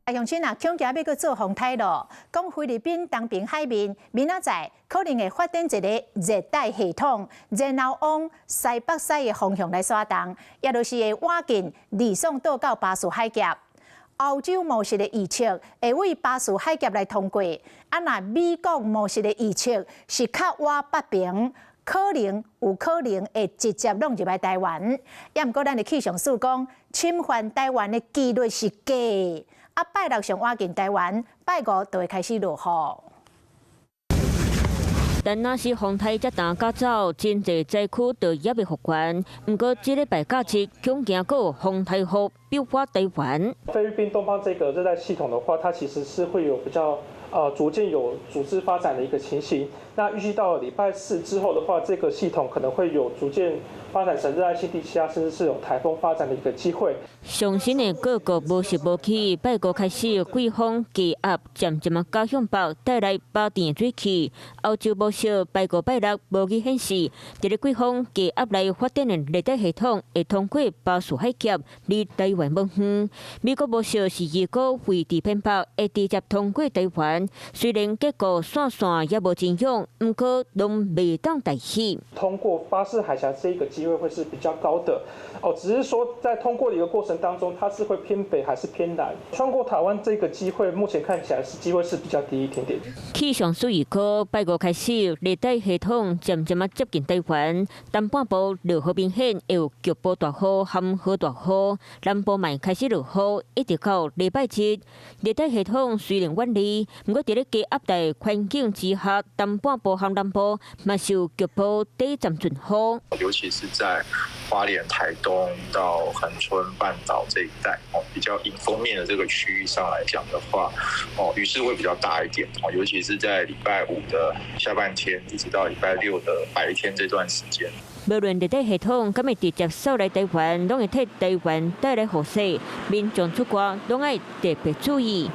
鄉親啊，恐驚欲閣做風颱囉，講菲律賓東爿海面，明仔載可能會發展一个熱帶系統，然後往西北西的方向來徙動，也就是會倚近呂宋島到巴士海峽。歐洲模式的預測會對巴士海峽來通過，啊若美國模式的預測是較倚北爿，可能有可能會直接弄入來台灣。也毋過咱的氣象署講，侵犯台灣的幾率是低。啊，拜六上倚近台灣，拜五就會開始落雨。但若是風颱遮澹甲走，真濟災區都猶未復原。毋過這禮拜假期，恐驚閣有風颱雨變化台灣。菲律賓東方這個熱帶系統的話，它其實是會有比較逐漸有組織發展的一個情形。那預計到禮拜四之後的話，這個系統可能會有逐漸發展成熱帶性低氣壓，甚至是有颱風發展的一個機會。上新的各國模式無去，拜五開始季風低壓漸漸仔加向北，帶來飽甜的水汽。歐洲模式拜五拜六無去顯示，佇咧季風低壓內發展的熱帶系統會通過巴士海峽離台灣無遠。美國模式是預估位置偏北，會直接通過台灣。雖然結果線線猶無真勇，毋過攏袂當大意。通過巴士海峽這個機會會是比較高的，哦，只是說在通過的一個過程當中，它是會偏北還是偏南？穿過台灣這個機會，目前看起來是機會是比較低一點點。氣象署預估拜五開始，熱帶系統漸漸仔接近台灣，東半部落雨明顯會有局部大雨和豪大雨，南部嘛開始落雨，一直到禮拜日，熱帶系統雖然遠離，毋過佇咧低壓帶環境之下，東半部和南部嘛受局部短暫陣雨。尤其是在花蓮、台東到恆春半島這一帶，哦，比較迎風面的這個區域上來講的話，哦，雨勢會比較大一點，哦，尤其是在禮拜五的下半天，一直到禮拜六的白天這段時間。無論熱帶系統敢會直接掃來台灣，攏會替台灣帶來雨勢，民眾出外攏愛特別注意。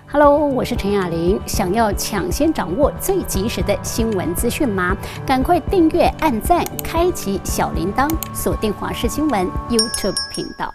Hello，我是陳雅玲。想要搶先掌握最及時的新聞資訊嗎？趕快訂閱、按讚、開啟小鈴鐺，鎖定華視新聞 YouTube 頻道。